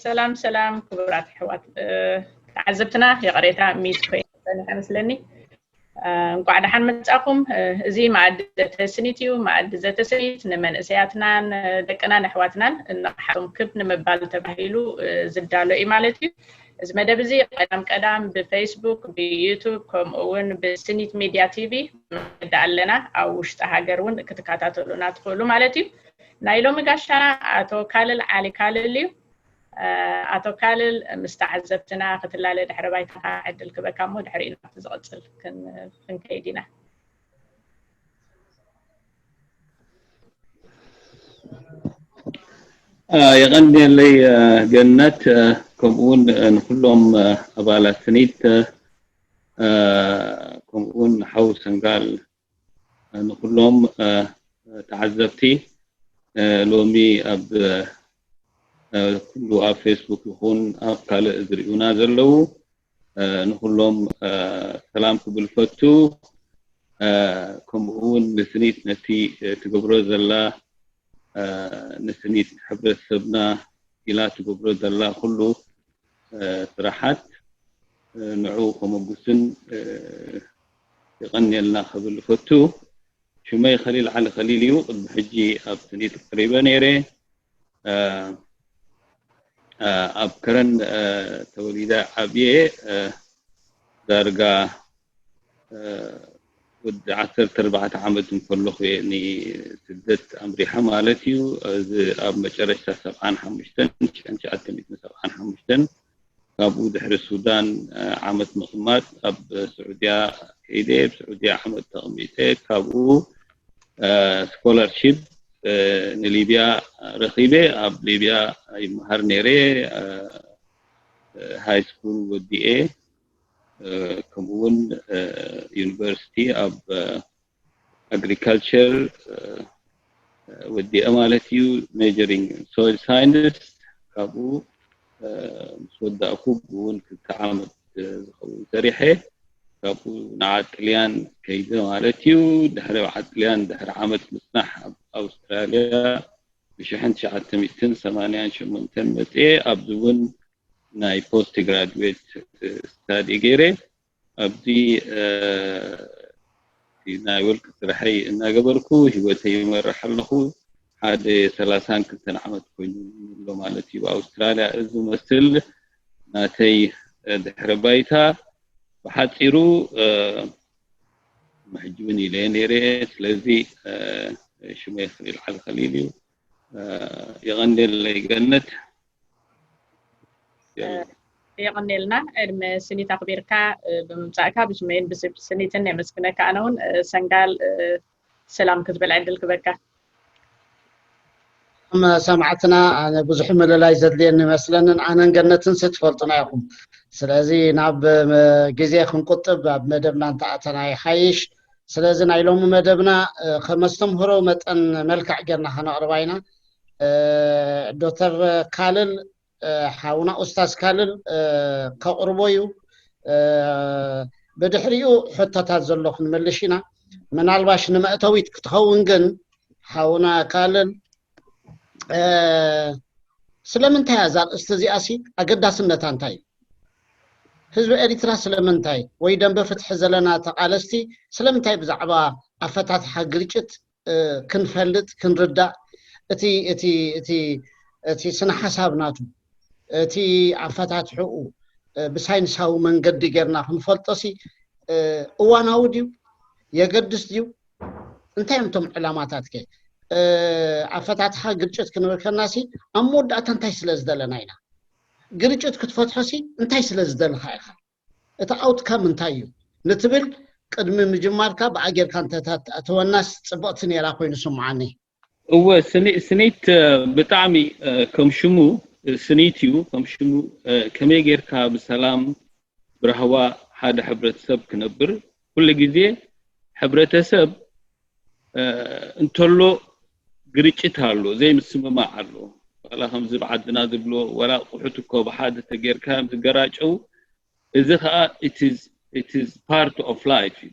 ሰላም ሰላም ክቡራት ኣሕዋት ተዓዘብትና፣ ይቕሬታ ሚት ኮይነ ጸኒሐ መስለኒ። እንቋዕ ደሓን መጻኹም። እዚ መኣዲ ዘተስኒት እዩ። መኣዲ ዘተስኒት ንመንእሰያትናን ደቅናን ኣሕዋትናን ንቕሓቶም ክብ ንምባል ተባሂሉ ዝዳሎ እዩ ማለት እዩ። እዚ መደብ እዚ ቀዳም ቀዳም ብፌስቡክ፣ ብዩቱብ፣ ከምኡ እውን ብስኒት ሚድያ ቲቪ ንዳ ኣለና። ኣብ ውሽጢ ሃገር እውን ክትከታተሉና ትኽእሉ ማለት እዩ። ናይ ሎሚ ጋሻና ኣቶ ካልል ዓሊ ካልል እዩ። ኣቶ ካልል ምስ ተዓዘብትና ክትላለ ድሕሪ ባይታኻ ዕድል ክበካ እሞ ድሕሪኡ ናብቲ ዝቕጽል ክንከይድ ኢና። የቐንየለይ ገነት፣ ከምኡውን ንኩሎም ኣባላት ስኒት፣ ከምኡውን ሓው ሰንጋል፣ ንኩሎም ተዓዘብቲ፣ ሎሚ ኣብ ኩሉ ኣብ ፌስቡክ ይኹን ኣብ ካልእ ዝርእዩና ዘለዉ፣ ንኩሎም ሰላም ክብል ፈቱ። ከምኡ እውን ንስኒት ነቲ ትገብሮ ዘላ፣ ንስኒት ሕብረተሰብና ኢላ ትገብሮ ዘላ ኩሉ ስራሓት ንዑ ከመጉስን የቐንየልና ክብል ፈቱ። ሽመይ ከሊል ዓሊ ከሊል እዩ። ቅድሚ ሕጂ ኣብ ስኒት ቀሪበ ነይረ። ኣብ ከረን ተወሊደ ዓብየ። ዳርጋ ወዲ ዓሰርተ ኣርባዕተ ዓመት እንከለኹ እየ ንስደት ኣምሪሐ ማለት እዩ። እዚ ኣብ መጨረሽታ ሰብዓን ሓሙሽተን፣ ሽሕን ትሽዓተ ሚእትን ሰብዓን ሓሙሽተን፣ ካብኡ ድሕሪ ሱዳን ዓመት ምቕማጥ ኣብ ስዑድያ ከይደ፣ ኣብ ስዑድያ ዓመት ተቐሚጠ፣ ካብኡ ስኮላርሺፕ ንሊብያ ረኺበ። ኣብ ሊብያ ይመሃር ነይረ። ሃይ ስኩል ወዲኤ፣ ከምኡ እውን ዩኒቨርሲቲ ኣብ ኣግሪካልቸር ወዲኤ ማለት እዩ፣ ሜጀሪንግ ሶይል ሳይንስ። ካብኡ ምስ ወዳእኩ ብእውን ክልተ ዓመት ዝኸውን ሰሪሐ፣ ካብኡ ንዓጥልያን ከይደ ማለት እዩ። ድሕሪ ዓጥልያን ድሕሪ ዓመት ምፅናሕ ኣብ ኣውስትራልያ ብሽሕን ትሽዓተ ሚእትን ሰማንያን ሸሞንተን መፅኤ፣ ኣብዚ እውን ናይ ፖስት ግራድዌት ስታዲ ገይረ። ኣብዚ ናይ ወልቂ ስራሐይ እናገበርኩ ህይወተይ ይመርሕ ኣለኹ። ሓደ ሰላሳን ክልተን ዓመት ኮይኑ ኣሎ ማለት እዩ ኣውስትራልያ። እዚ መስል ናተይ ድሕረ ባይታ ብሓፂሩ። ሕጂ እውን ኢለ ነይረ። ስለዚ ሽመይ ከሊል ዓሊ ከሊል እዩ። የቐንየለይ ገነት። የቐንየልና ዕድመ ስኒት ኣኽቢርካ ብምምፃእካ ብሽመይን ብስኒትን የመስግነካ። ኣነ እውን ሰንጋል ሰላም ክትብል ዕድል ክበካ። ሰማዕትና፣ ኣነ ብዙሕ ምልላይ ዘድልየኒ ይመስለንን። ኣነን ገነትን ሲ ትፈልጡና ኢኹም። ስለዚ ናብ ግዜ ክንቁጥብ ኣብ መደብና እንተኣተና ይሓይሽ። ስለዚ ናይ ሎሚ መደብና ከመስተምህሮ መጠን መልክዕ ጌርና ከነቕርባ ኢና። ዶክተር ካልል፣ ሓውና ኡስታዝ ካልል ከቕርቦ እዩ። ብድሕሪኡ ሕቶታት ዘሎ ክንምልሽ ኢና። ምናልባሽ ንመእተዊት ክትኸውን ግን ሓውና ካልል፣ ስለምንታይ እያ እዛ ኣርእስቲ እዚኣ ሲ ኣገዳስነታ እንታይ እዩ? ህዝቢ ኤሪትራ ስለምንታይ ወይ ደንበ ፍትሒ ዘለና ተቓለስቲ ስለምንታይ ብዛዕባ ኣፈታትሓ ግርጭት ክንፈልጥ ክንርዳእ እቲ እቲ እቲ እቲ ስነ ሓሳብ ናቱ እቲ ኣፈታትሕኡ ብሳይንሳዊ መንገዲ ጌርና ክንፈልጦ ሲ እዋናዊ ድዩ? የገድስ ድዩ? እንታይ እዮም እቶም ዕላማታት ከ? ኣፈታትሓ ግርጭት ክንብል ከና ሲ ኣብ መወዳእታ እንታይ ስለ ዝደለና ኢና? ግርጭት ክትፈትሖ ሲ እንታይ ስለ ዝደልኻ ኢኻ? እቲ ኣውትካም እንታይ እዩ ንትብል ቅድሚ ምጅማርካ ብኣ ጌርካ እንተተኣተወናስ ጽብቕቲ ነይራ ኮይኑ ስምዓኒ። እወ ስኒት ብጣዕሚ ከም ሽሙ ስኒት እዩ። ከም ሽሙ ከመይ ጌርካ ብሰላም ብራህዋ ሓደ ሕብረተሰብ ክነብር። ኩሉ ግዜ ሕብረተሰብ እንተሎ ግርጭት ኣሎ፣ ዘይምስምማዕ ኣሎ። ዋላ ከምዚ ብዓድና ዝብሎ ዋላ ኣቑሑት እኮ ብሓደ ተጌርካ እዮም ዝገራጨው። እዚ ከዓ it is part of life እዩ።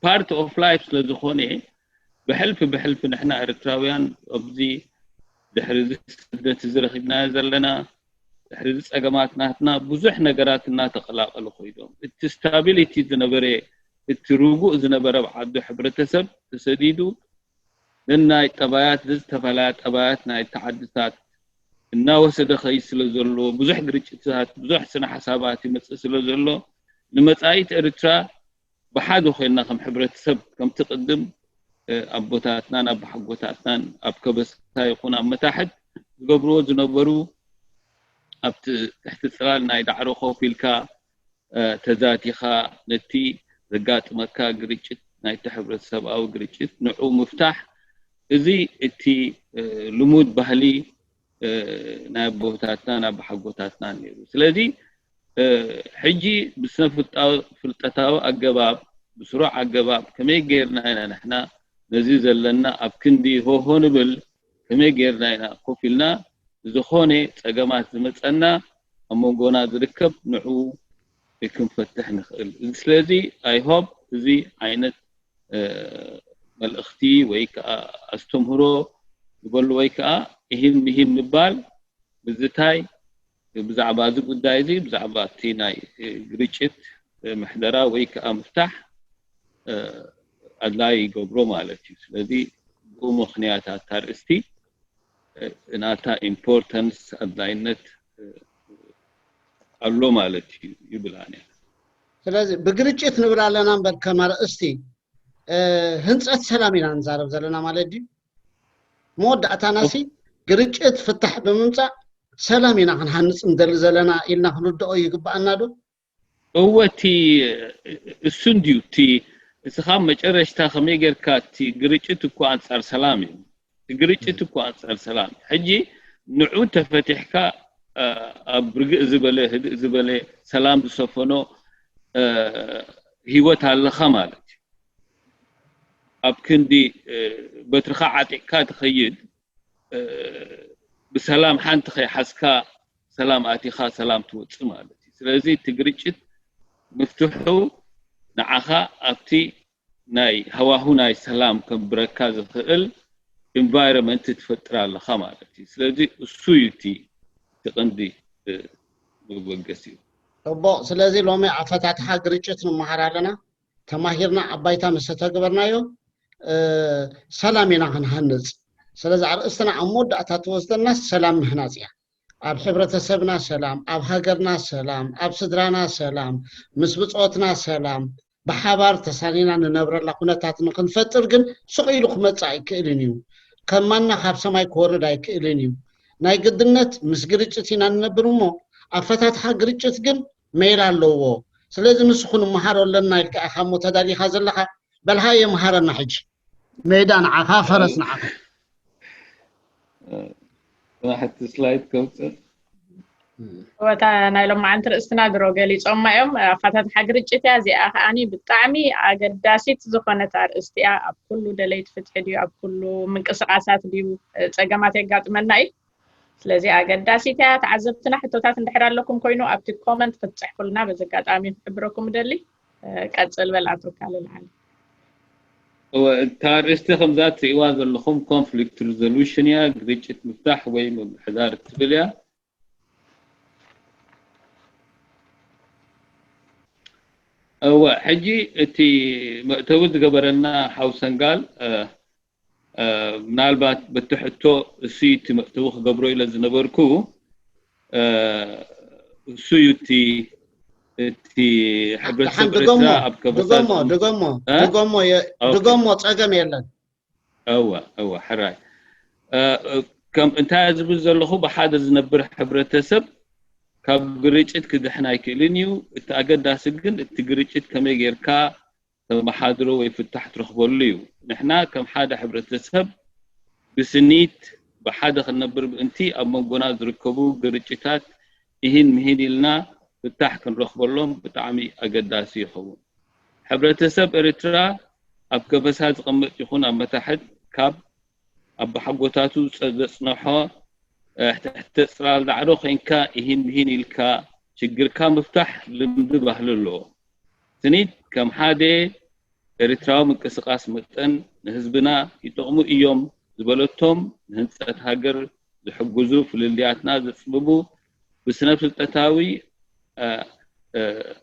Part of life ስለ ዝኾነ ብሕልፊ ብሕልፊ ንሕና ኤርትራውያን ኣብዚ ድሕሪ እዚ ስደት እዚ ረኺብናዮ ዘለና ድሕሪ እዚ ጸገማት ናትና ብዙሕ ነገራት እናተቐላቐሉ ኮይዶም፣ እቲ ስታቢሊቲ ዝነበረ፣ እቲ ርጉእ ዝነበረ ኣብ ዓዱ ሕብረተሰብ ተሰዲዱ፣ ነናይ ጠባያት፣ ዝተፈላለያ ጠባያት ናይ ተዓድታት እናወሰደ ከይድ ስለ ዘሎ፣ ብዙሕ ግርጭታት፣ ብዙሕ ስነ ሓሳባት ይመጽእ ስለ ዘሎ፣ ንመጻኢት ኤርትራ ብሓደ ኮይንና ከም ሕብረተሰብ፣ ከምቲ ቅድም ኣቦታትናን ኣቦሓጎታትናን ኣብ ከበሳ ይኹን ኣብ መታሕት ዝገብርዎ ዝነበሩ፣ ኣብቲ ትሕቲ ጽላል ናይ ዳዕሮ ኮፍ ኢልካ ተዛቲኻ ነቲ ዘጋጥመካ ግርጭት፣ ናይቲ ሕብረተሰብኣዊ ግርጭት ንዑ ምፍታሕ፣ እዚ እቲ ልሙድ ባህሊ ናይ ኣቦታትናን ኣቦሓጎታትናን ነይሩ። ስለዚ ሕጂ ብስነ ፍልጠታዊ ኣገባብ፣ ብስሩዕ ኣገባብ ከመይ ጌርና ኢና ንሕና ነዚ ዘለና ኣብ ክንዲ ሆሆ ንብል፣ ከመይ ጌርና ኢና ኮፍ ኢልና ዝኾነ ጸገማት ዝመጸና ኣብ መንጎና ዝርከብ ንዑ ክንፈትሕ ንኽእል። ስለዚ I hope እዚ ዓይነት መልእኽቲ ወይ ከዓ ኣስተምህሮ ዝበሉ ወይ ከዓ እሂን ምሂን ምባል ምዝታይ ብዛዕባ እዚ ጉዳይ እዚ፣ ብዛዕባ እቲ ናይ ግርጭት ምሕደራ ወይ ከዓ ምፍታሕ ኣድላይ ይገብሮ ማለት እዩ። ስለዚ ብኡ ምኽንያት ኣታ ርእስቲ ናታ ኢምፖርታንስ፣ ኣድላይነት ኣሎ ማለት እዩ ይብል ኣነ። ስለዚ ብግርጭት ንብል ኣለና እምበር ከም ኣርእስቲ ህንፀት ሰላም ኢና ንዛረብ ዘለና ማለት ድዩ? መወዳእታናሲ ግርጭት ፍታሕ ብምምፃእ ሰላም ኢና ክንሃንፅ እንደሊ ዘለና ኢልና ክንርድኦ ይግበኣና ዶ? እወ እቲ እሱ እንድዩ እቲ እስኻ መጨረሽታ ከመይ ጌርካ እቲ ግርጭት እኮ ኣንፃር ሰላም እዩ። እቲ ግርጭት እኮ ኣንፃር ሰላም እዩ። ሕጂ ንዑ ተፈቲሕካ ኣብ ርግእ ዝበለ ህድእ ዝበለ ሰላም ዝሰፈኖ ህይወት ኣለኻ ማለት እዩ። ኣብ ክንዲ በትርኻ ዓጢቕካ ትኸይድ ብሰላም ሓንቲ ከይሓዝካ ሰላም ኣቲኻ ሰላም ትወፅእ ማለት እዩ። ስለዚ እቲ ግርጭት ምፍትሑ ንዓኻ ኣብቲ ናይ ሃዋሁ ናይ ሰላም ከንብረካ ዝኽእል ኢንቫይሮመንት ትፈጥር ኣለኻ ማለት እዩ። ስለዚ እሱ እዩ እቲ እቲ ቀንዲ መበገሲኡ። ፅቡቕ። ስለዚ ሎሚ ኣፈታትሓ ግርጭት ንመሃር ኣለና። ተማሂርና ኣብ ባይታ ምስ ተተግበርናዮ ሰላም ኢና ክንሃንፅ። ስለዚ ኣርእስትና ኣብ መወዳእታ ትወስደና ሰላም ምህናፅ እያ። ኣብ ሕብረተሰብና ሰላም፣ ኣብ ሃገርና ሰላም፣ ኣብ ስድራና ሰላም፣ ምስ ብፆትና ሰላም፣ ብሓባር ተሳኒና ንነብረላ ኩነታት ንክንፈጥር ግን ስቕ ኢሉ ክመፅእ ኣይክእልን እዩ። ከም ማና ካብ ሰማይ ክወርድ ኣይክእልን እዩ። ናይ ግድነት ምስ ግርጭት ኢና ንነብር እሞ ኣፈታትሓ ግርጭት ግን ሜላ ኣለዎ። ስለዚ ንስኹ ንመሃሮ ኣለና ኢልካ ኢኻ እሞ ተዳሊኻ ዘለኻ። በልሃየ መሃረና ሕጂ። ሜዳ ንዓኻ፣ ፈረስ ንዓኻ። ሕቲ ስላይድ ከውፅእ። ወታ ናይ ሎማዓንቲ ርእስትና ድሮ ገሊፆማ እዮም። ኣፈታትሓ ግርጭት እያ እዚኣ። ከዓኒ ብጣዕሚ ኣገዳሲት ዝኾነት ኣርእስቲ እያ። ኣብ ኩሉ ደለይቲ ፍትሒ ድዩ፣ ኣብ ኩሉ ምንቅስቃሳት ድዩ ፀገማት የጋጥመና እዩ። ስለዚ ኣገዳሲት እያ። ተዓዘብትና ሕቶታት እንድሕር ኣለኩም ኮይኑ ኣብቲ ኮመንት ክትፅሕፉልና በዚ ኣጋጣሚ ክሕብረኩም እደሊ። ቀፅል በል ኣቶ ካለ ልዓሊ። እታ ኣርእስቲ ከምዛ ትርእይዋ ዘለኹም ኮንፍሊክት ሪዞሉሽን እያ፣ ግርጭት ምፍታሕ ወይ ምምሕዳር ትብል እያ። እወ ሕጂ እቲ መእተዊ ዝገበረልና ሓው ሰንጋል ምናልባት በቲ ሕቶ እሱ እቲ መእተዊ ክገብሮ ኢለ ዝነበርኩ እሱ እዩ እቲ እቲ ሕብረተሰብ ኤርትራ ኣብ ከበሳ ድገሞ ድገሞ ድገሞ ድገሞ ጸገም የለን። እወ እወ ሕራይ ከም እንታይ ዝብል ዘለኹ ብሓደ ዝነብር ሕብረተሰብ ካብ ግርጭት ክድሕን ኣይክእልን እዩ። እቲ ኣገዳሲ ግን እቲ ግርጭት ከመይ ጌርካ ተመሓድሮ ወይ ፍታሕ ትረኽበሉ እዩ። ንሕና ከም ሓደ ሕብረተሰብ ብስኒት ብሓደ ክንነብር ምእንቲ ኣብ መንጎና ዝርከቡ ግርጭታት እሂን ምሂን ኢልና ፍታሕ ክንረኽበሎም ብጣዕሚ ኣገዳሲ ይኸውን። ሕብረተሰብ ኤርትራ ኣብ ከበሳ ዝቐመጥ ይኹን ኣብ መታሕት ካብ ኣቦሓጎታቱ ዘጽንሖ ትሕተ ጽላል ዳዕሮ ኮይንካ እሂን ምሂን ኢልካ ችግርካ ምፍታሕ ልምዲ ባህሊ ኣለዎ። ስኒት ከም ሓደ ኤርትራዊ ምንቅስቃስ መጠን ንህዝብና ይጠቕሙ እዮም ዝበለቶም ንህንጸት ሃገር ዝሕግዙ ፍልልያትና ዘጽብቡ ብስነ ፍልጠታዊ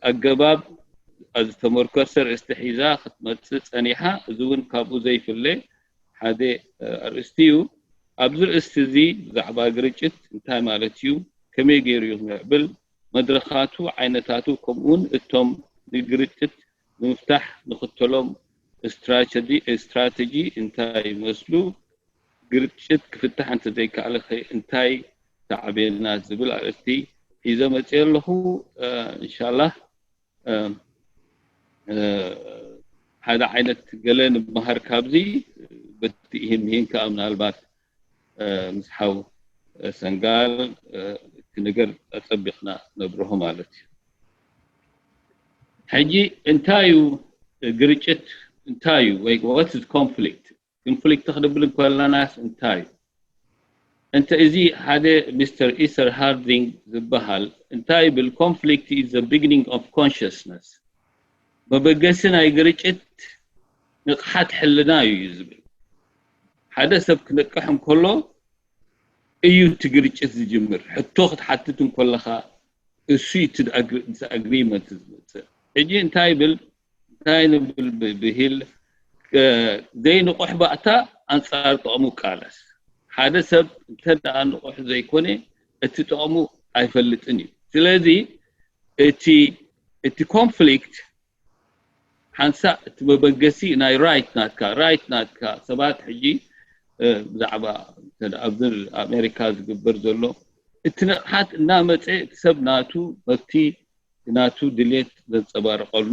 ኣገባብ ዝተመርኮሰ ርእስቲ ሒዛ ክትመፅእ ፀኒሓ። እዚ እውን ካብኡ ዘይፍለ ሓደ ኣርእስቲ እዩ። ኣብዚ ርእስቲ እዚ ብዛዕባ ግርጭት እንታይ ማለት እዩ፣ ከመይ ገይሩ እዩ ክምዕብል፣ መድረኻቱ፣ ዓይነታቱ፣ ከምኡውን እቶም ንግርጭት ንምፍታሕ ንኽተሎም ስትራተጂ እንታይ ይመስሉ፣ ግርጭት ክፍታሕ እንተዘይከኣለ እንታይ ሳዕቤናት ዝብል ኣርእስቲ ሒዘ መፅየ ኣለኹ። እንሻላህ ሓደ ዓይነት ገለ ንመሃር ካብዚ በቲ ይህን ምሂን ከዓ ምናልባት ምስ ሓው ሰንጋል እቲ ነገር ኣፀቢቕና ነብርሆ ማለት እዩ። ሕጂ እንታይ እዩ ግርጭት? እንታይ እዩ ወይ what is conflict? ኮንፍሊክት ክንብል እንከለናስ እንታይ እዩ? እንተ እዚ ሓደ ሚስተር ኢሰር ሃርዲንግ ዝበሃል እንታይ ይብል? Conflict is the beginning of consciousness። መበገሲ ናይ ግርጭት ንቕሓት ሕልና እዩ ዝብል። ሓደ ሰብ ክነቅሕ እንከሎ እዩ እቲ ግርጭት ዝጅምር። ሕቶ ክትሓትት እንከለኻ እሱ እቲ ኣግሪመንት ዝመፅእ። ሕጂ እንታይ ይብል? እንታይ ንብል ብሂል ዘይንቑሕ ባእታ ኣንፃር ጥቕሙ ቃለስ። ሓደ ሰብ እንተ ደኣ ንቑሕ ዘይኮነ እቲ ጥቕሙ ኣይፈልጥን እዩ። ስለዚ እቲ እቲ ኮንፍሊክት ሓንሳእ እቲ መበገሲ ናይ ራይት ናትካ ራይት ናትካ ሰባት ሕጂ ብዛዕባ ኣብዚ ኣሜሪካ ዝግበር ዘሎ እቲ ንቕሓት እናመፀ እቲ ሰብ ናቱ መብቲ ናቱ ድሌት ዘንፀባርቀሉ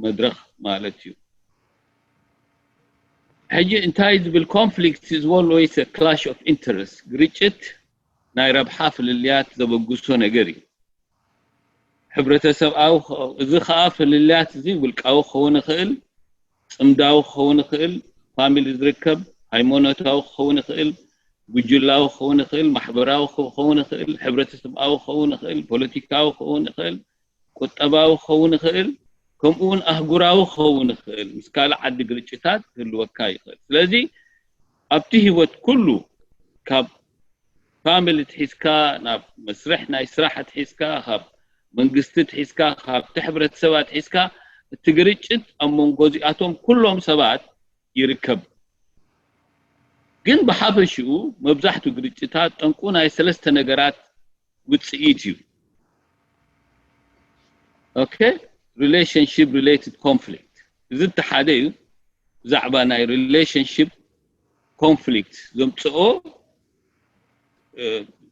መድረኽ ማለት እዩ። ሕጂ እንታይ ዝብል conflict is always a clash of interest፣ ግርጭት ናይ ረብሓ ፍልልያት ዘበግሶ ነገር እዩ። ሕብረተሰብኣዊ እዚ ከዓ ፍልልያት እዚ ውልቃዊ ክኸውን ይኽእል፣ ፅምዳዊ ክኸውን ይኽእል፣ ፋሚሊ ዝርከብ፣ ሃይማኖታዊ ክኸውን ይኽእል፣ ጉጅላዊ ክኸውን ይኽእል፣ ማሕበራዊ ክኸውን ይኽእል፣ ሕብረተሰብኣዊ ክኸውን ይኽእል፣ ፖለቲካዊ ክኸውን ይኽእል፣ ቁጠባዊ ክኸውን ይኽእል፣ ከምኡ እውን ኣህጉራዊ ክኸውን ይኽእል። ምስ ካልእ ዓዲ ግርጭታት ክህልወካ ይኽእል። ስለዚ ኣብቲ ህይወት ኩሉ ካብ ፋሚሊ ትሒዝካ ናብ መስርሕ ናይ ስራሕ ትሒዝካ ካብ መንግስቲ ትሒዝካ ካብቲ ሕብረተሰብ ትሒዝካ እቲ ግርጭት ኣብ መንጎ እዚኣቶም ኩሎም ሰባት ይርከብ። ግን ብሓፈሽኡ መብዛሕቱ ግርጭታት ጠንቁ ናይ ሰለስተ ነገራት ውፅኢት እዩ። ኦኬ፣ relationship related conflict እዚ እቲ ሓደ እዩ። ብዛዕባ ናይ relationship conflict ዘምፅኦ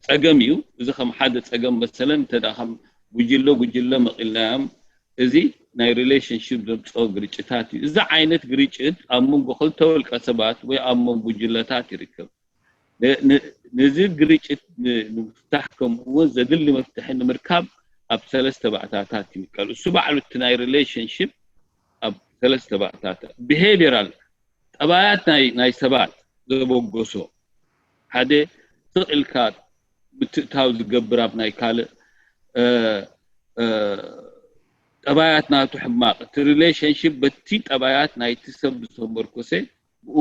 ፀገም እዩ። እዚ ከም ሓደ ፀገም መሰለን እንተ ከም ጉጅለ ጉጅለ መቒልናዮም እዚ ናይ relationship ዘምፅኦ ግርጭታት እዩ። እዚ ዓይነት ግርጭት ኣብ መንጎ ክልተ ውልቀ ሰባት ወይ ኣብ መንጎ ጉጅለታት ይርከብ። ነዚ ግርጭት ንምፍታሕ ከምኡ እውን ዘድሊ መፍትሒ ንምርካብ ኣብ ሰለስተ ባእታታት ይምቀል። እሱ ባዕሉ እቲ ናይ relationship ኣብ ሰለስተ ባእታታት behavioral ጠባያት ናይ ሰባት ዘበገሶ ሓደ ስቕ ኢልካ ምትእታው ዝገብር ኣብ ናይ ካልእ ጠባያት ናቱ ሕማቕ እቲ relationship በቲ ጠባያት ናይቲ ሰብ ዝተመርኮሰ ብኡ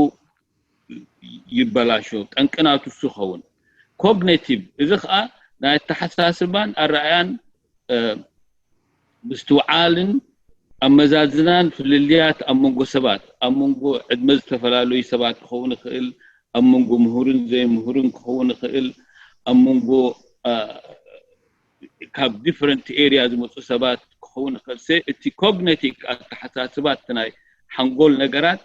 ይበላሾ። ጠንቂ ናቱ እሱ ይኸውን። ኮግኒቲቭ እዚ ከዓ ናይ ኣተሓሳስባን ኣረኣያን ምስትውዓልን ኣመዛዝናን ፍልልያት ኣብ መንጎ ሰባት ኣብ መንጎ ዕድመ ዝተፈላለዩ ሰባት ክኸውን ይኽእል፣ ኣብ መንጎ ምሁርን ዘይምሁርን ክኸውን ይኽእል፣ ኣብ መንጎ ካብ different area ዝመፁ ሰባት ክኸውን ይኽእል። እቲ ኮግኒቲቭ ኣተሓሳስባ እቲ ናይ ሓንጎል ነገራት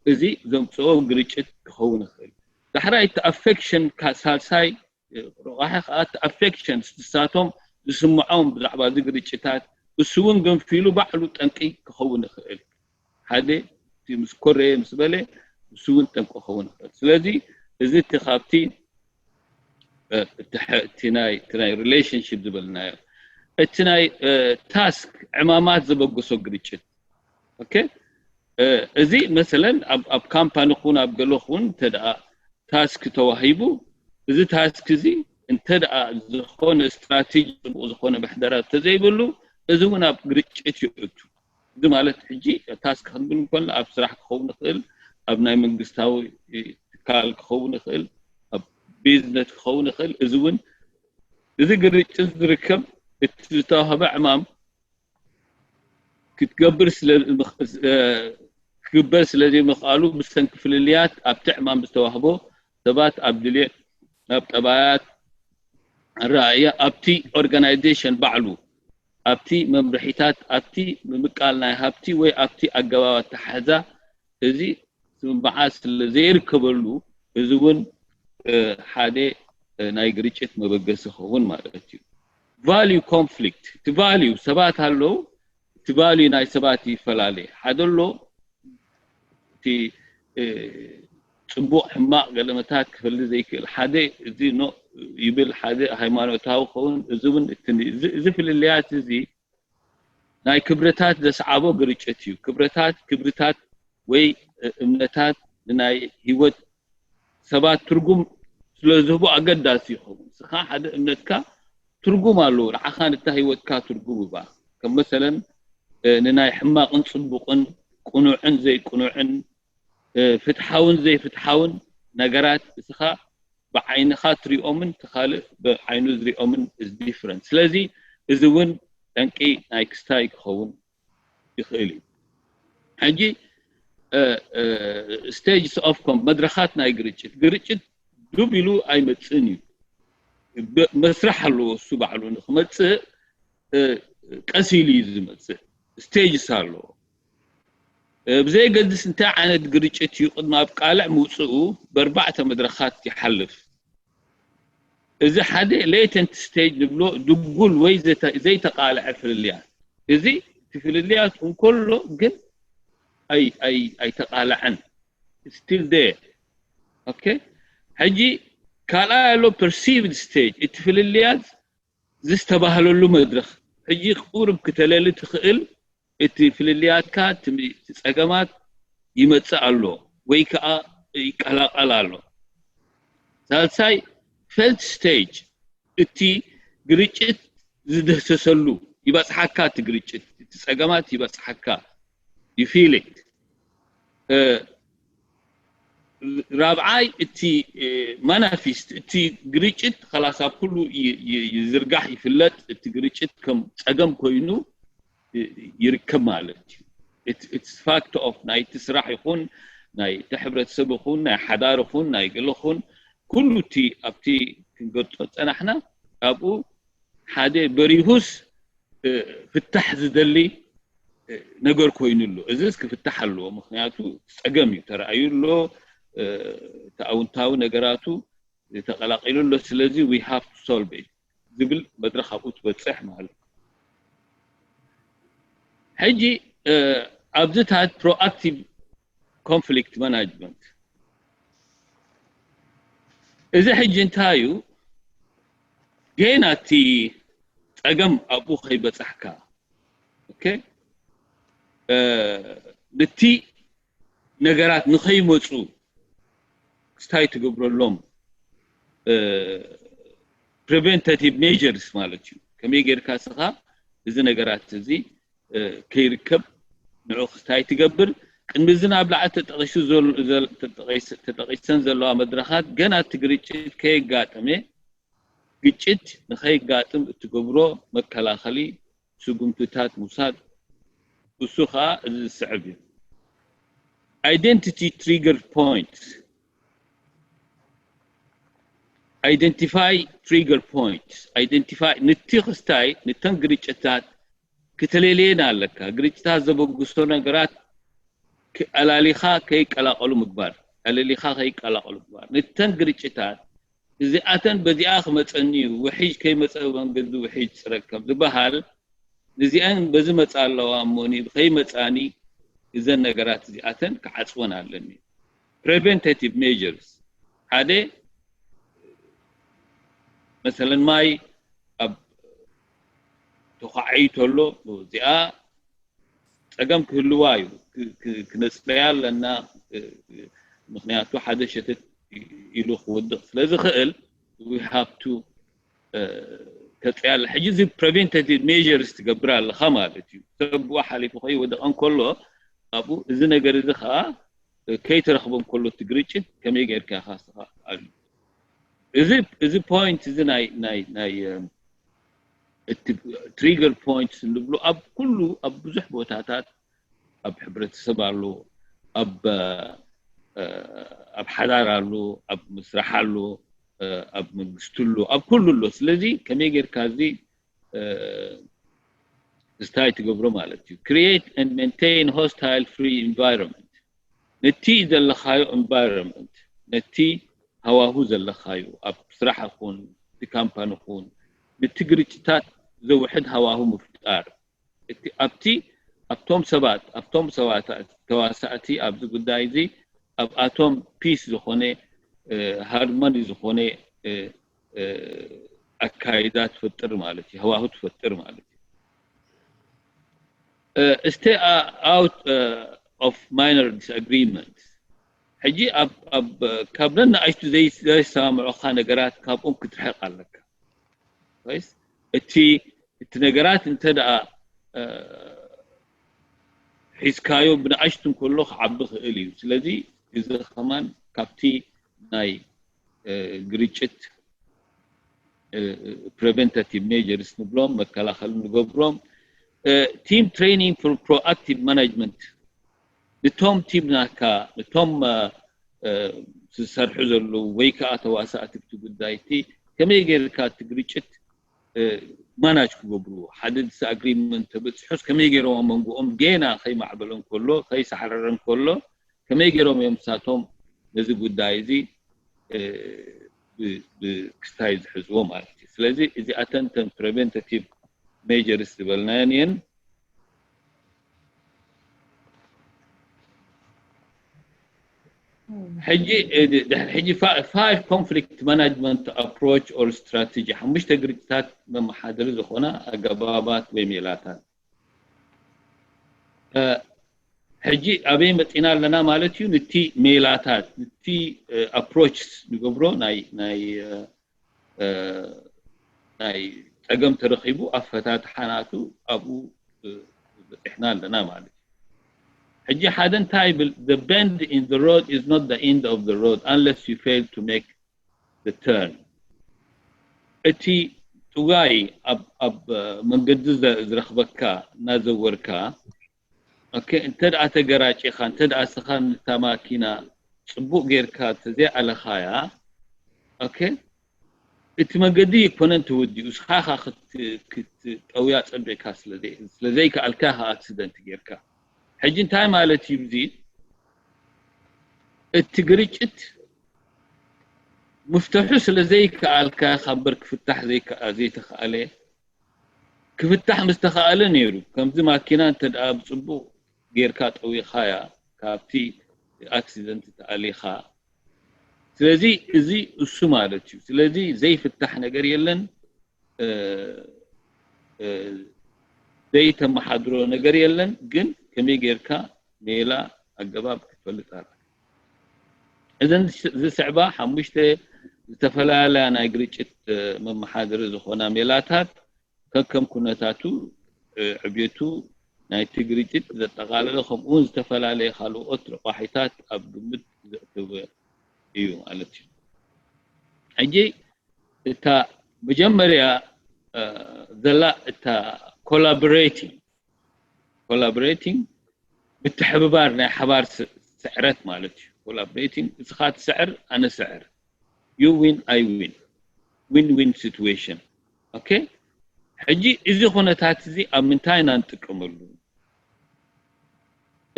እዚ ዘምፅኦ ግርጭት ክኸውን ይኽእል። ዳሕራይ እቲ ኣፌክሽን ሳልሳይ ረቋሒ ከዓ እቲ ኣፌክሽን ንሳቶም ዝስምዖም ብዛዕባ እዚ ግርጭታት እሱ እውን ገንፊሉ ባዕሉ ጠንቂ ክኸውን ይኽእል። ሓደ እቲ ምስ ኮረየ ምስ በለ እሱ እውን ጠንቂ ክኸውን ይኽእል። ስለዚ እዚ እቲ ካብቲ እቲ ናይ relationship ዝበልናዮ እቲ ናይ ታስክ ዕማማት ዘበገሶ ግርጭት ኦኬ እዚ መሰለን ኣብ ካምፓኒ ክውን ኣብ ገሎ ክውን እንተደኣ ታስክ ተዋሂቡ እዚ ታስክ እዚ እንተደኣ ዝኾነ ስትራቴጂ ፅቡቅ ዝኾነ ምሕደራ ተዘይብሉ እዚ እውን ኣብ ግርጭት ይእቱ። እዚ ማለት ሕጂ ታስክ ክንብል እንኮልና ኣብ ስራሕ ክኸውን ይኽእል፣ ኣብ ናይ መንግስታዊ ትካል ክኸውን ይኽእል፣ ኣብ ቢዝነስ ክኸውን ይኽእል። እዚ እውን እዚ ግርጭት ዝርከብ እቲ ዝተዋህበ ዕማም ክትገብር ስለ ክግበር ስለ ዘይምኽኣሉ ብሰንኪ ፍልልያት ኣብቲ ዕማም ዝተዋህቦ ሰባት ኣብ ድሌት ኣብ ጠባያት ኣረኣእያ ኣብቲ ኦርጋናይዜሽን ባዕሉ ኣብቲ መምርሒታት ኣብቲ ምምቃል ናይ ሃብቲ ወይ ኣብቲ ኣገባብ ኣተሓሕዛ እዚ ስምምዓ ስለ ዘይርከበሉ እዚ እውን ሓደ ናይ ግርጭት መበገሲ ይኸውን ማለት እዩ። Value conflict እቲ value ሰባት ኣለዉ እቲ value ናይ ሰባት ይፈላለ ሓደ ኣሎ እቲ ፅቡቕ ሕማቕ ገለመታት ክፈሊ ዘይክእል ሓደ እዚ ይብል ሓደ ሃይማኖታዊ ኸውን እዚ እውን እዚ ፍልልያት እዚ ናይ ክብርታት ዘስዓቦ ግርጭት እዩ። ክብርታት ክብርታት ወይ እምነታት ንናይ ህይወት ሰባት ትርጉም ስለ ዝህቡ ኣገዳሲ ይኸውን። ንስኻ ሓደ እምነትካ ትርጉም ኣለዎ። ንዓኻ ንታ ህይወትካ ትርጉም ይባ ከም መሰለን ንናይ ሕማቕን ፅቡቕን ቅኑዕን ዘይቅኑዕን ፍትሓውን ዘይፍትሓውን ነገራት እስኻ ብዓይንኻ ትሪኦምን እቲ ካልእ ብዓይኑ ዝሪኦምን is different። ስለዚ እዚ እውን ጠንቂ ናይ ክስታይ ክኸውን ይኽእል እዩ። ሕጂ stages of com መድረኻት ናይ ግርጭት ግርጭት ዱብ ኢሉ ኣይመፅእን እዩ። መስራሕ ኣለዎ እሱ ባዕሉ ንክመፅእ ቀስ ኢሉ እዩ ዝመፅእ። Stages ኣለዎ። ብዘየገድስ እንታይ ዓይነት ግርጭት እዩ ቅድሚ ኣብ ቃልዕ ምውፅኡ ብኣርባዕተ መድረኻት ይሓልፍ። እዚ ሓደ latent stage ንብሎ ድጉል ወይ ዘይተቃልዐ ፍልልያት። እዚ እቲ ፍልልያት እንከሎ ግን ኣይተቃልዐን። Still there. Okay? ሕጂ ካልኣይ ኣሎ perceived stage እቲ ፍልልያት ዝተባህለሉ መድረኽ ሕጂ ቁሩብ ክተለሊ ትኽእል እቲ ፍልልያትካ እቲ ጸገማት ይመጽእ ኣሎ ወይ ከዓ ይቀላቀል ኣሎ። ሳልሳይ felt stage እቲ ግርጭት ዝድህሰሰሉ ይበጽሓካ እቲ ግርጭት እቲ ጸገማት ይበጽሓካ you feel it። ራብዓይ እቲ manifest እቲ ግርጭት ከላስ ኣብ ኩሉ ይዝርጋሕ ይፍለጥ እቲ ግርጭት ከም ጸገም ኮይኑ ይርከብ ማለት እዩ። It's fact of ናይቲ ስራሕ ይኹን ናይቲ ሕብረተሰብ ይኹን ናይ ሓዳር ይኹን ናይ ገለ ይኹን ኩሉ እቲ ኣብቲ ክንገልጾ ዝጸናሕና ኣብኡ ሓደ በሪሁስ ፍታሕ ዝደሊ ነገር ኮይኑ ኣሎ። እዚስ ክፍታሕ ኣለዎ። ምክንያቱ ጸገም እዩ ተራእዩ ኣሎ። እቲ ኣውንታዊ ነገራቱ ተቐላቂሉ ኣሎ። ስለዚ we have to solve it ዝብል መድረኽ ኣብኡ ትበፅሕ ማለት እዩ። ሕጂ ኣብዚታት proactive conflict management እዚ ሕጂ እንታይ እዩ? ገና እቲ ጸገም ኣብኡ ከይበጻሕካ ነቲ ነገራት ንኸይመፁ ክስታይ ትገብረሎም preventative measures ማለት እዩ። ከመይ ጌርካ ስኻ እዚ ነገራት እዚ ከይርከብ ንዑ ክስታይ ትገብር። ቅድሚ እዚ ናብ ላዕሊ ተጠቂሰን ዘለዋ መድረኻት ገና እቲ ግርጭት ከየጋጠመ ግጭት ንኸይጋጥም እትገብሮ መከላኸሊ ስጉምትታት ምውሳድ እሱ ከዓ እዚ ዝስዕብ እዩ። Identity trigger points identify trigger points identify ንቲ ክስታይ ንተን ግርጭታት ክተለለየን ኣለካ። ግርጭታት ዘበግሶ ነገራት ኣላሊኻ ከይቀላቀሉ ምግባር ኣለሊኻ ከይቀላቀሉ ምግባር ንተን ግርጭታት እዚኣተን በዚኣ ክመፀኒ እዩ ውሒጅ ከይመፀ መንገዲ ውሒጅ ፅረግ ከም ዝበሃል ንዚአን በዚ መፃ ኣለዋ እሞኒ ከይመፃኒ እዘን ነገራት እዚኣተን ክዓፅወን ኣለኒ። Preventative measures ሓደ መሰለን ማይ ኣብ ተኳዓዩ ተሎ እዚኣ ፀገም ክህልዋ እዩ ክነፅበያ ኣለና። ምክንያቱ ሓደ ሸተት ኢሉ ክወድቕ ስለዝኽእል we have to ከፅያ ኣለ። ሕጂ እዚ preventative measures ትገብር ኣለኻ ማለት እዩ። ሰብ ብኡ ሓሊፉ ከይወደቐ እንከሎ ኣብኡ እዚ ነገር እዚ ከዓ ከይተረኽቦ እንከሎ እቲ ግርጭት ከመይ ጌርካ ኢኻ ስኻ ኣሉ እዚ እዚ point እዚ ናይ ናይ ናይ እቲ trigger points እንብሎ ኣብ ኩሉ ኣብ ብዙሕ ቦታታት ኣብ ሕብረተሰብ ኣሎ፣ ኣብ ኣብ ሓዳር ኣሎ፣ ኣብ ምስራሕ ኣሎ፣ ኣብ መንግስቲ ኣሎ፣ ኣብ ኩሉ ኣሎ። ስለዚ ከመይ ጌርካ እዚ ስታይ ትገብሮ ማለት እዩ። Create and maintain hostile free environment፣ ነቲ ዘለኻዮ environment፣ ነቲ ሃዋሁ ዘለኻዮ ኣብ ስራሕ ይኹን እቲ ካምፓኒ ይኹን ነቲ ግርጭታት ዘውሕድ ሃዋሁ ምፍጣር። እቲ ኣብቲ ኣብቶም ሰባት ኣብቶም ሰባት ተዋሳእቲ ኣብዚ ጉዳይ እዚ ኣብኣቶም ፒስ ዝኾነ ሃርሞኒ ዝኾነ ኣካይዳ ትፈጥር ማለት እዩ፣ ሃዋሁ ትፈጥር ማለት እዩ። Stay out of minor disagreement። ሕጂ ኣብ ኣብ ካብ ነናእሽቱ ዘይሰማምዑኻ ነገራት ካብኦም ክትርሕቕ ኣለካ። ወይስ እቲ እቲ ነገራት እንተ ደኣ ሒዝካዮ ብንኣሽቱ እንከሎ ክዓቢ ክእል እዩ። ስለዚ እዚ ከማን ካብቲ ናይ ግርጭት preventative measures ንብሎም መከላኸሊ ንገብሮም። Team training for proactive management፣ ንቶም ቲም ናትካ፣ ንቶም ዝሰርሑ ዘለዉ ወይ ከዓ ተዋሳእቲ እቲ ጉዳይ እቲ ከመይ ጌርካ እቲ ግርጭት ማናጅ ክገብርዎ፣ ሓደ disagreement ተበፂሑስ ከመይ ገይሮም ኣብ መንጎኦም ጌና ከይማዕበለ እንከሎ ከይሳሕረረ እንከሎ ከመይ ገይሮም እዮም ንሳቶም ነዚ ጉዳይ እዚ ብክስታይ ዝሕዝዎ ማለት እዩ። ስለዚ እዚኣተን ተን preventative measures ዝበልናየን እየን። ሕጂ ሕጂ five conflict management approach or strategy፣ ሓሙሽተ ግርጭታት መመሓደሪ ዝኾና ኣገባባት ወይ ሜላታት። ሕጂ ኣበይ መፂና ኣለና ማለት እዩ? ንቲ ሜላታት ንቲ approaches ንገብሮ ናይ ናይ ናይ ፀገም ተረኺቡ ኣፈታትሓ ናቱ ኣብኡ በፂሕና ኣለና ማለት እዩ። ሕጂ ሓደ እንታይ ይብል? The bend in the road is not the end of the road unless you fail to make the turn። እቲ ጥዋይ ኣብ መንገዲ ዝረኽበካ እናዘወርካ እንተ ደኣ ተገራጭኻ እንተ ደኣ ስኻ ንታ ማኪና ፅቡቅ ጌርካ ተዘይኣለኻያ እቲ መንገዲ ይኮነን ተወዲኡ እስኻ ኢኻ ክትጠውያ ፀቢቕካ ስለዘይከኣልካ ኢኻ ኣክሲደንት ጌርካ። ሕጂ እንታይ ማለት እዩ እዚ? እቲ ግርጭት ምፍትሑ ስለዘይከኣልካ ኢኻ እምበር ክፍታሕ ዘይተኸኣለ ክፍታሕ ምስተኸኣለ ነይሩ። ከምዚ ማኪና እንተ ደኣ ብፅቡቕ ጌርካ ጠዊኻያ ካብቲ ኣክሲደንት ተኣሊኻ። ስለዚ እዚ እሱ ማለት እዩ። ስለዚ ዘይፍታሕ ነገር የለን፣ ዘይተመሓድሮ ነገር የለን። ግን ከመይ ጌርካ ሜላ ኣገባብ ክትፈልጥ ኣለካ። እዘን ዝስዕባ ሓሙሽተ ዝተፈላለያ ናይ ግርጭት መመሓደሪ ዝኾና ሜላታት ከከም ኩነታቱ ዕብየቱ ናይቲ ግርጭት ዘጠቓለለ ከምኡውን ዝተፈላለየ ካልኦት ረቋሒታት ኣብ ግምት ዘእተወ እዩ ማለት እዩ። ሕጂ እታ መጀመርያ ዘላ እታ collaborating collaborating ምትሕብባር ናይ ሓባር ስዕረት ማለት እዩ። Collaborating እስኻ ትስዕር ኣነ ስዕር you win I win win win situation okay። ሕጂ እዚ ኩነታት እዚ ኣብ ምንታይ ኢና ንጥቀመሉ?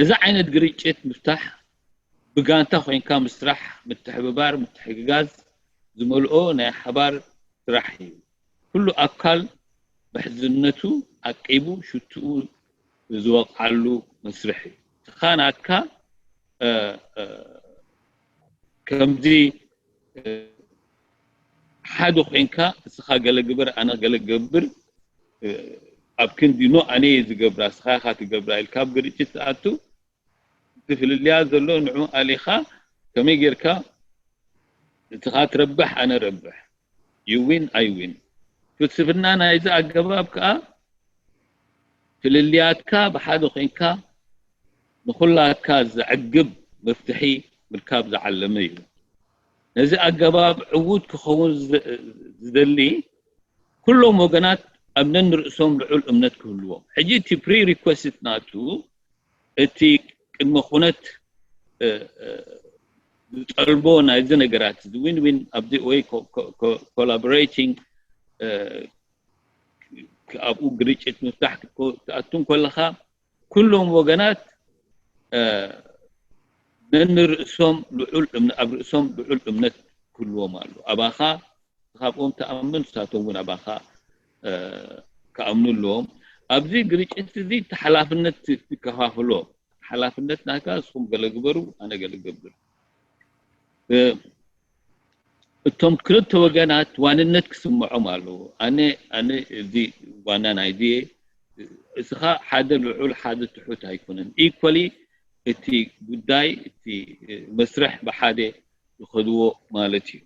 እዚ ዓይነት ግርጭት ምፍታሕ ብጋንታ ኮይንካ ምስራሕ፣ ምትሕብባር፣ ምትሕግጋዝ ዝመልኦ ናይ ሓባር ስራሕ እዩ። ኩሉ ኣካል ምሕዝነቱ ዓቂቡ ሽትኡ ዝወቕዓሉ መስርሕ እዩ። እስኻ ናትካ ከምዚ ሓደ ኮይንካ እስኻ ገለ ግበር ኣነ ገለ ገብር ኣብ ክንዲ ኖ ኣነ እየ ዝገብራ እስኻ ኢኻ ትገብራ ኢልካ ኣብ ግርጭት ትኣቱ። እቲ ፍልልያት ዘሎ ንዑ ኣሊኻ ከመይ ጌርካ ንስኻ ትረብሕ ኣነ ረብሕ you win I win። ፍልስፍና ናይዚ ኣገባብ ከኣ ፍልልያትካ ብሓደ ኮይንካ ንኹላትካ ዘዕግብ መፍትሒ ምርካብ ዝዓለመ እዩ። ነዚ ኣገባብ ዕዉት ክኸውን ዝደሊ ኩሎም ወገናት ኣብ ነንርእሶም ልዑል እምነት ክህልዎም። ሕጂ እቲ ፕሪሪኮስት ናቱ እቲ ቅድመ ኩነት ዝጠልቦ ናይዚ ነገራት እዚ ዊን ዊን ኣብዚ ወይ ኮላቦሬቲንግ ኣብኡ ግርጭት ምፍታሕ ክትኣቱ ከለኻ ኩሎም ወገናት ነንርእሶም ልዑል ኣብ ርእሶም ልዑል እምነት ክህልዎም ኣሎ። ኣባኻ ካብኦም ትኣምን ንሳቶም እውን ኣባኻ ክኣምኑ ኣለዎም። ኣብዚ ግርጭት እዚ ተሓላፍነት ትከፋፍሎ። ሓላፍነት ናትካ ንስኹም ገለ ግበሩ ኣነ ገለ ገብር። እቶም ክልተ ወገናት ዋንነት ክስምዖም ኣለዎ። ኣነ ኣነ እዚ ዋና ናይዚ እስኻ ሓደ ልዑል ሓደ ትሑት ኣይኮነን። ኢኳሊ እቲ ጉዳይ እቲ መስርሕ ብሓደ ይኸድዎ ማለት እዩ።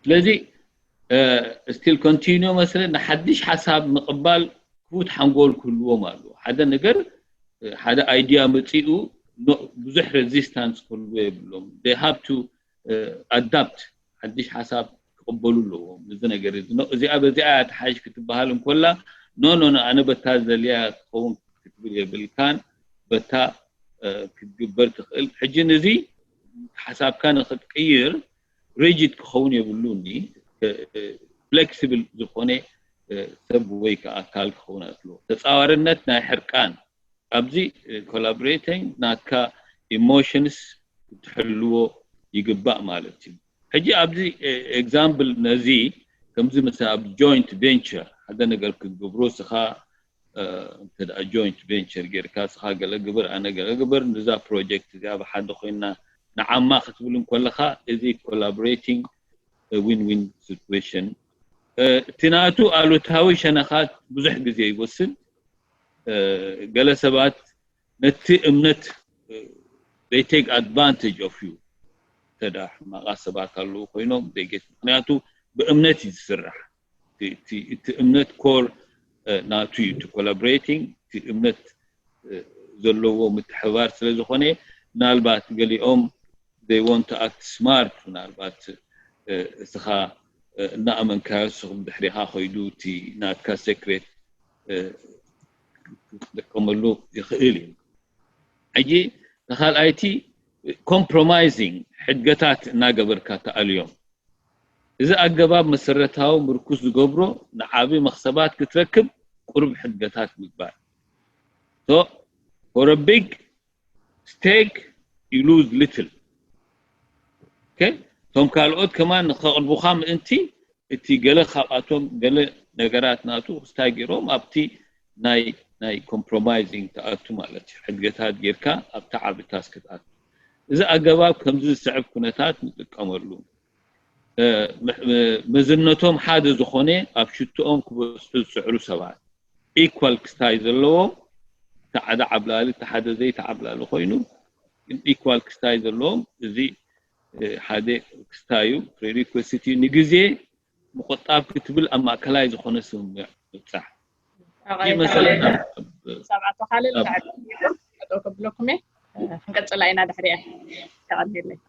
ስለዚ ስቲል ኮንቲኒዮ መስለ ንሓድሽ ሓሳብ ምቕባል ክፉት ሓንጎል ክህልዎም ኣለዎ። ሓደ ነገር ሓደ ኣይድያ መፂኡ ብዙሕ ሬዚስታንስ ክህልዎ የብሎም። ሃብ ቱ ኣዳፕት ሓድሽ ሓሳብ ክቕበሉ ኣለዎም። እዚ ነገር እዚ እዚኣ በዚኣ ተሓሽ ክትበሃል እንኮላ ኖ ኖ ኣነ በታ ዘልያ ክኸውን ክትብል የብልካን። በታ ክትግበር ትኽእል። ሕጂ ንዚ ሓሳብካ ንክትቅይር ሪጅድ ክኸውን የብሉኒ። ፍሌክሲብል ዝኾነ ሰብ ወይ ከዓ ኣካል ክኸውን ኣለዎ። ተፃዋርነት ናይ ሕርቃን ኣብዚ ኮላቦሬቲንግ ናትካ ኢሞሽንስ ክትሕልዎ ይግባእ ማለት እዩ። ሕጂ ኣብዚ ኤግዛምፕል ነዚ ከምዚ ምስ ኣብ ጆይንት ቬንቸር ሓደ ነገር ክትገብሮ ስኻ እንተ ጆይንት ቬንቸር ጌርካ ስኻ ገለ ግብር ኣነ ገለ ግብር ንዛ ፕሮጀክት እዚኣ ብሓደ ኮይና ንዓማ ክትብል እንከለኻ እዚ ኮላቦሬቲንግ ዊን ዊን ሲትዌሽን እቲ ናቱ ኣሉታዊ ሸነኻት ብዙሕ ግዜ ይወስድ። ገለ ሰባት ነቲ እምነት they take advantage of you ተዳ ሕማቓት ሰባት ኣለዉ ኮይኖም they get ምክንያቱ ብእምነት እዩ ዝስራሕ። እቲ እምነት ኮር ናቱ እዩ እቲ ኮላቦሬቲንግ እቲ እምነት ዘለዎ ምትሕባር ስለ ዝኾነ ምናልባት ገሊኦም they want to act smart ምናልባት እስኻ እናኣመንካዮ ንስኹም ድሕሪኻ ኮይዱ እቲ ናትካ ሴክሬት ክጥቀመሉ ይኽእል እዩ። ሕጂ ተኻልኣይቲ ኮምፕሮማይዚንግ ሕድገታት እናገበርካ ተኣልዮም። እዚ ኣገባብ መሰረታዊ ምርኩስ ዝገብሮ ንዓቢ መኽሰባት ክትረክብ ቁሩብ ሕድገታት ምግባር። So for a big stake you lose little። እቶም ካልኦት ከማን ንኸቕርቡኻ ምእንቲ እቲ ገለ ካብኣቶም ገለ ነገራት ናቱ ክስታይ ገይሮም ኣብቲ ናይ ናይ ኮምፕሮማይዚንግ ትኣቱ ማለት እዩ። ሕድገታት ጌርካ ኣብቲ ዓቢ ታስክ ትኣቱ። እዚ ኣገባብ ከምዚ ዝስዕብ ኩነታት ንጥቀመሉ። መዝነቶም ሓደ ዝኾነ ኣብ ሽትኦም ክበጽሑ ዝጽዕሩ ሰባት ኢኳል ክስታይ ዘለዎም እቲ ሓደ ዓብላሊ እቲ ሓደ ዘይተዓብላሊ ኮይኑ ኢኳል ክስታይ ዘለዎም እዚ ሓደ ክስታዩ ፕሪሪኩሲቲ ንግዜ ምቁጣብ ክትብል ኣብ ማእከላይ ዝኾነ ስምምዕ ምብጻሕ። ሰብዓቶ ካልእ ልካዕ ጠው ከብለኩም እየ። ክንቀጽላ ኢና ድሕሪኣ። ተቐኒለይ።